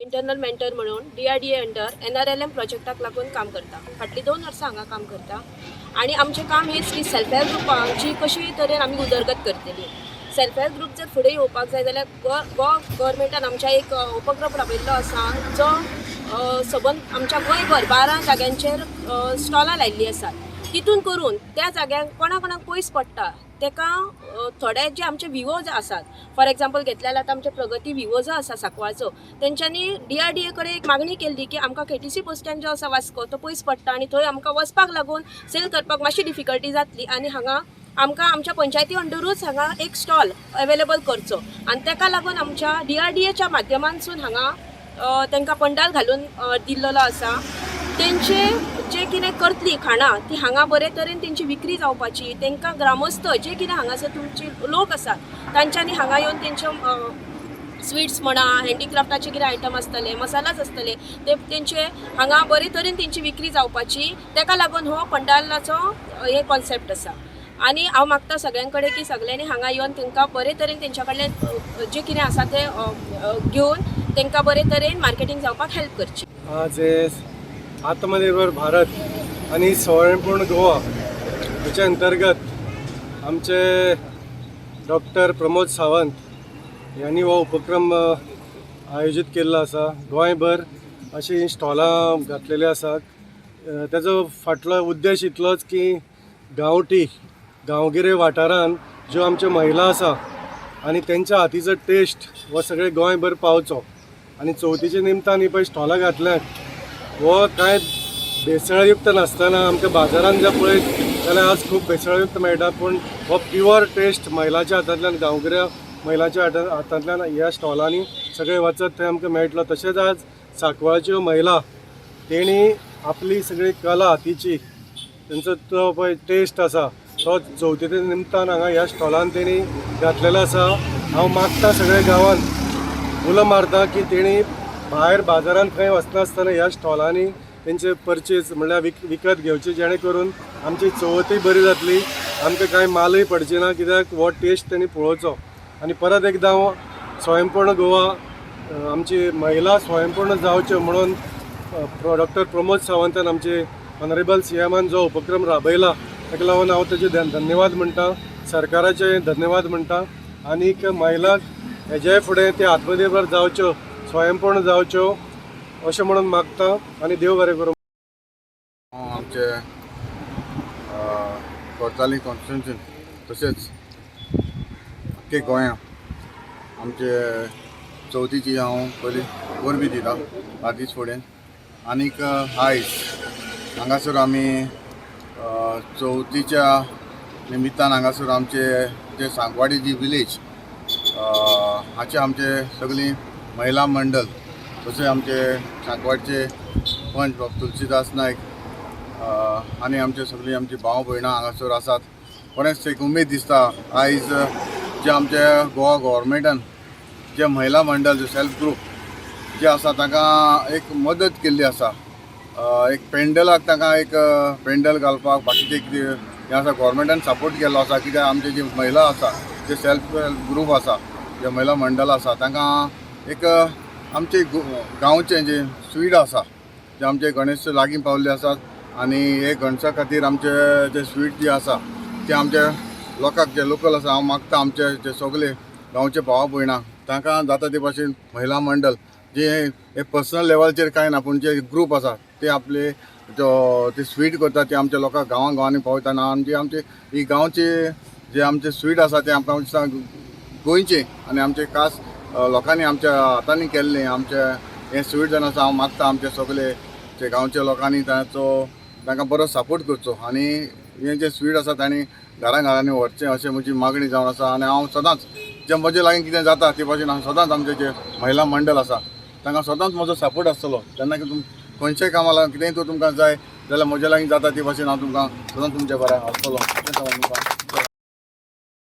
Internal mentor म्हणून DRDA under NRLM प्रोजेक्टाक लागून काम करता. फाटलीं 2 वर्सां हांगा काम करता आनी आमचें काम हेंच की सेल्फ हेल्प ग्रुपांची कशी तरेन आमी उदरगत करतली. सेल्फ हेल्प ग्रूप जर फुडें येवपाक जाय जाल्यार गोवा गव्हर्मेंटान आमच्या एक उपक्रम राबयल्लो आसा, जो सबंद आमच्या गोंयभर 12 जाग्यांचेर स्टॉलां लायिल्लीं आसात. तितून करून त्या जाग्यांक कोणा कोणाक पयस पडटा, तेका थोडे जे आमचे विवो जे आसात, फॉर एग्जाम्पल घेतले जाल्यार आतां आमचे प्रगती विवो जो आसा सांकवाळचो, तेंच्यांनी डीआरडीए कडेन एक मागणी केल्ली की आमकां केटीसी बस स्टँड जो आसा वास्को, तो पयस पडटा आनी थंय आमकां वचपाक लागून सेल करपाक मातशी डिफिकल्टी जातली आनी हांगा आमकां आमच्या पंचायती अंडरूच हांगा एक स्टॉल अवेलेबल करचो. आनी तेका लागून आमच्या डीआरडीएच्या माध्यमांतसून हांगा तांकां पंडाल घालून दिल्लेलो आसा. तेंचे जे कितें करतली खाणां, ती हांगा बरे तरेन तेंची विक्री जावपाची, तांकां ग्रामस्थ जे कितें हांगासर तुमचे लोक आसात, तांच्यांनी हांगा येवन तेंचे स्विट्स म्हणा, हँडीक्राफ्टाचे कितें आयटम आसतले, मसालाच आसतले, ते तेंचे हांगा बरे तरेन तेंची विक्री जावपाची. तेका लागून हो पंडालाचो हे कॉन्सेप्ट आसा. आनी हांव मागता सगळ्यां कडेन की सगळ्यांनी हांगा येवन तांकां बरे तरेन तेंच्या कडल्यान जे कितें आसा तें घेवन तांकां बरे तरेन मार्केटींग जावपाक हेल्प करची. आज हे आत्मनिर्भर भारत आणि स्वयंपूर्ण गोवा ह्याच्या अंतर्गत आमचे डॉक्टर प्रमोद सावंत यांनी हो उपक्रम आयोजीत केल्लो आसा. गोंयभर अशीं स्टॉलां घातलेली आसात. तेजो फाटलो उद्देश इतलोच की गांवठी गांवगिरे वाठारान ज्यो आमच्यो महिला आसा आनी तेंच्या हातीचो टेस्ट हो सगळे गोंयभर पावचो. आनी चवथीच्या निमतान ही पळय स्टॉलां घातल्यात, हो कांय भेसळयुक्त नासतना. आमकां बाजारान जर पळयत जाल्यार आज खूब भेसळयुक्त मेळटा, पूण हो प्युअर टेस्ट महिलाच्या हातांतल्यान, गांवगिऱ्या महिलाच्या हातांतल्यान ह्या स्टॉलांनी सगळे वचत थंय आमकां मेळटलो. तशेंच आज सांकवाळच्यो महिला, तेणी आपली सगळी कला हातीची, तेंचो तो पळय टेस्ट आसा, तो चवथीच्या निमतान हांगा ह्या स्टॉलान तेणी घातलेलो आसा. हांव मागता, सगळ्या गांवान उलो मारता की तेणी भायर बाजारान खंय वचनासतना ह्या स्टॉलांनी तेंचे परचेज म्हणल्यार विकत घेवचे, जेणे करून आमची चवथूय बरी जातली, आमकां कांय मालूय पडची ना, कित्याक हो टेस्ट तेणी पळोवचो. आनी परत एकदां हांव स्वयंपूर्ण गोवा, आमची महिला स्वयंपूर्ण जावच्यो म्हणून डॉक्टर प्रमोद सावंतान, आमचे ऑनरेबल सीएमान जो उपक्रम राबयला, ताका लागून हांव तेजे धन्यवाद म्हणटा, सरकाराचे धन्यवाद म्हणटा. आनीक महिलांक हेज्याय फुडें ते आत्मनिर्भर जावच्यो, स्वयंपूर्ण जावच्यो अशें म्हणून मागता आनी देव बरें करूं. हांव आमचे कोरचाली कॉन्स्टिट्युन्सी तशेंच आख्खे गोंया आमचे चवथीची हांव पयली परबी दिता 5 दीस फुडें. आनीक आयज हांगासर आमी चवथीच्या निमित्तान हांगासर आमचे जे सांकवाडी जी विलेज हाचे आमचे सगळीं महिला मंडळ, तशें आमचे सांकवाडचे पंच बाब तुलसीदास नायक आनी आमचे सगळीं आमची भाव भयणां हांगासर आसात. बरेंच एक उमेद दिसता. आयज जे आमचे गोवा गव्हर्मेंटान जे महिला मंडळ, जे सेल्फ ग्रूप जे आसा, तांकां एक मदत केल्ली आसा, एक पेंडलाक तांकां एक पेंडल घालपाक, बाकीचे कितें हें आसा, गव्हर्मेंटान सपोर्ट केल्लो आसा. कित्याक आमचे जी महिला आसा, जे सेल्फ हेल्प ग्रूप आसा, जे महिला मंडळ आसा, तांकां एक आमचे गांवचे जे स्वीट आसा, जे आमचे गणेश लागीं पावल्ले आसात आनी हे गणेशा खातीर आमचे जे स्वीट जे आसा, ते आमचे लोकांक जे लोकल आसा, हांव मागता आमचे जे सगळे गांवचे भावा भयणां, तांकां जाता ते भाशेन महिला मंडळ जे हे पर्सनल लेवलाचेर कांय ना, पूण जे ग्रूप आसा, ते आपले जो ते स्वीट करता, ते आमच्या लोकांक गांवां गांवांनी पावयता. आनी आमचे ही गांवचे जे आमचे स्वीट आसा, ते आमकां दिसता गोंयचे आनी आमचे खास लोकांनी आमच्या हातांनी केल्लें आमचे हें स्वीट जावन आसा. हांव मागता आमचे सगळे जे गांवच्या लोकांनी ताचो तांकां बरो सपोर्ट करचो आनी हें जें स्वीट आसा, तांणी घरां घरांनी व्हरचें, अशें म्हजी मागणी जावन आसा. आनी हांव सदांच जें म्हजे लागीं कितें जाता, ते भाशेन हांव सदांच आमचें जें महिला मंडळ आसा, तांकां सदांच म्हजो सपोर्ट आसतलो. जेन्ना की तुम खंयच्याय कामा लागून कितेंय तर तुमकां जाय जाल्यार म्हज्या लागीं जाता ते भाशेन हांव तुमकां सदांच तुमच्या बऱ्या आसतलो, अशें हांव तुमकां